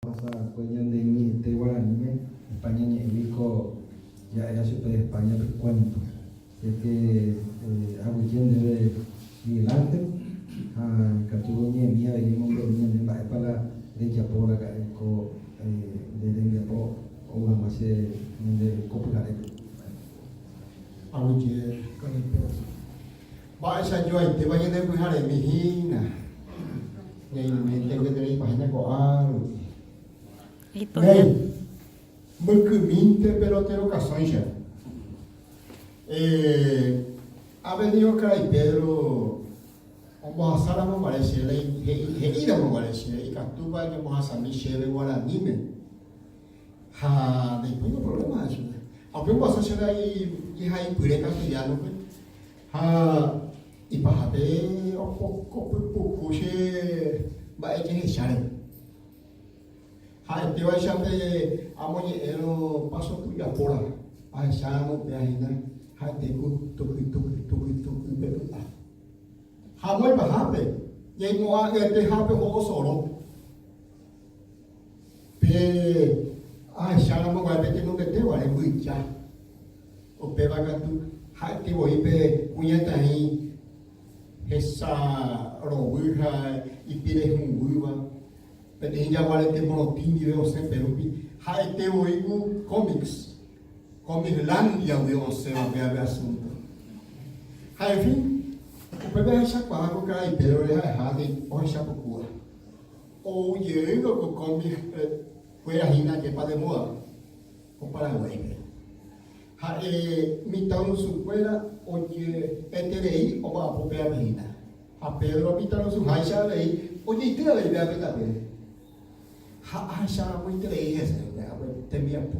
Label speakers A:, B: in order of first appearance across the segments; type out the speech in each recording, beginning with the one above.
A: Ohasa'akue ñande ñe'ẽte guaraníme, España ñe'ẽgui ko ja'éva chupe España-pe cuento. Así que aguyje ndéve Miguel Ángel ha ikatu oñe'ẽmi avei emombe'u ñande mba'épa la rejapo raka'e ko nde rembiapo ou hag̃ua che ñande ko pyharépe.
B: Aguyje karai Pedro. Mba'éicha joaitépa ñande pyharemi hína, ñaiménte guetereipa hína ko'a rupi. Néi, mbykymínte pelotero kasõicha. Eh, ápe ningo karai Pedro ombohasáramo guare chéve, he'íramo guare chéve, ikatúpa ñambohasami chéve guaraníme. Ha ndaipóingo problema ha'e chupe. Ha upe ombohasa chéve ijehaipyre castellano-pe. Ha ipahápe opoko pypuku che mba'e jehecháre. Ha'etévaicha pe amoñe'ẽrõ paso tujapóra, ahecháramo upéva hína ha'ete ku tuky tuky tuky tuky pe py'a. Ha amo ipahápe ñaimo'ã'ỹetehápe oho osoro. Pe ahecháramo guare pe tenondete guare mbyja. Upéva katu ha'ete voi pe kuñataĩ hesa rovy ha ipire hũguýva, peteĩ jaguarete morotĩ ndive osẽ pérupi, ha'ete voi ku cómics, Comiclandia-gui osẽva péva pe asunto. Ha en fin, upépe ahechakuaa ko karai Pedro-re ha'eha ohechapukúva. Ou jeýngo ko cómic kuéra hína ajépa de moda. Ko Paraguáipe. Ha'e mitãrusukuéra oje'eterei omba'apo pévape hína. Ha Pedro mitãrusuháicha avei ojeity avei pévape tapére. Ha ahecharamoiterei hese upéva tembiapo.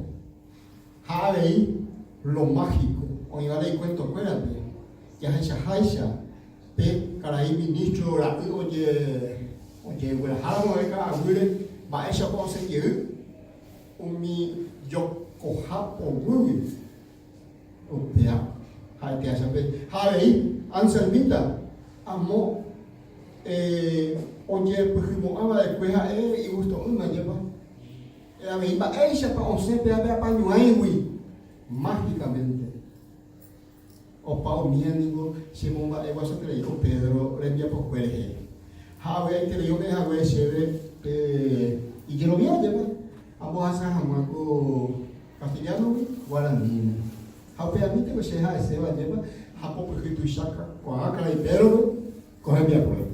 B: Ha avei lo mágico oĩva la ikuentokuérape, jahechaháicha pe karai ministro ra'y ojegueraháramo ka'aguýre mba'éichapa osẽ jey. Umi jokoha poguýgui upéva ha'ete achape. Ha avei, Anselmita, amo ojepyhymo'ã va'ekue ha'e igusto'ỹma, ajépa? Avei mba'éichapa osẽ péva pe apañuãigui mágicamente. Opa umía ningo chemomba'eguasuterei ko Pedro rembiapokue rehe. Ha avy'aiterei ome'ẽ hague chéve pe ijerovia ajépa ambohasa hag̃ua ko castellano-gui guaraníme. Ha upeamínte ko che ha'eséva ajépa ha popyhy tuicha kakuaa karai Pedro-pe ko hembiapóre.